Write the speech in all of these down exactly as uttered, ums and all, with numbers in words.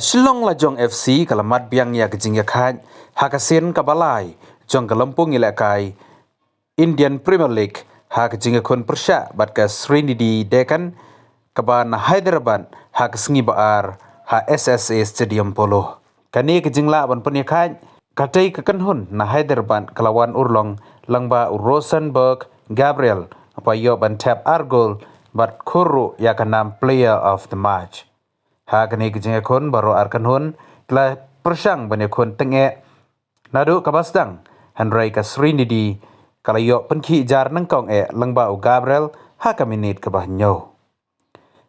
Shillong Lajong F C ka la mad biang ïa ka jingïakhaid ha ka sien kaba lai jong ka lympung ïalehkai Indian Premier League ha ka jingïakhun pyrshah bad ka Srinidhi Deccan kaba na Hyderabad ha ka sngi ba ar ha S S A Stadium Polo. Kane ka jinglah ban pynïakhaid katei ka kynhun na Hyderabad ka la wan urlong lyngba u Rosenberg Gabriel, ba ïoh ban thep ar gol bad khur ruh ïa ka nam Player of the Match. Ha kane ka jingïakhun baroh ar kynhun ki la pyrshang ban ïakhun tyngeh naduh kaba sdang, hynrei ka Srinidhi ka la ïoh pynkhih jar nyngkong eh lyngba u Gabriel ha ka minit kaba hynñiew.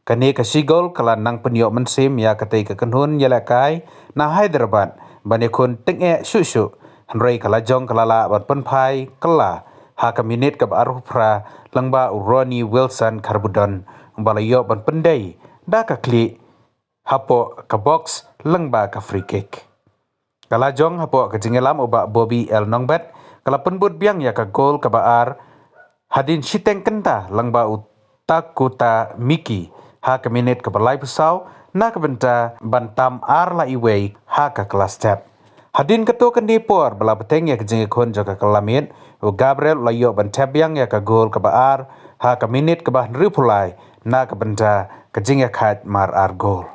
Kane ka shi gol ka la nang pynïoh mynsiem ïa katei ka kynhun ïalehkai na Hyderabad ban ïakhun tyngeh shuh shuh, hynrei ka Lajong ka la lah ban pynphai kylla ha ka minit kaba arphew phra lyngba u Ronnie Wilson Kharbudon, ba la ïoh ban pyndei da ka khlieh hapoh ka box lyngba ka free kick. Ka Lajong hapoh ka jingïalam u Bah Bobby L Nongbet ka la pynbud biang ïa ka gol kaba ar hadien shiteng kynta lyngba u Takuta Miki ha ka minit kaba laiphew saw na ka bynta ban tam ar la iwei ha ka kylla step. Hadien katto katne por ba la bteng ïa ka jingïakhun jong ka kylla miet, u Gabriel u la ïoh ban thep biang ïa ka gol kaba ar ha ka minit kaba hynriewphew lai na ka bynta ka jingïakhaid mar ar gol.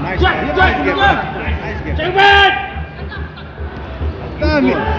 Nice game. Nice game. Nice game. Damn it.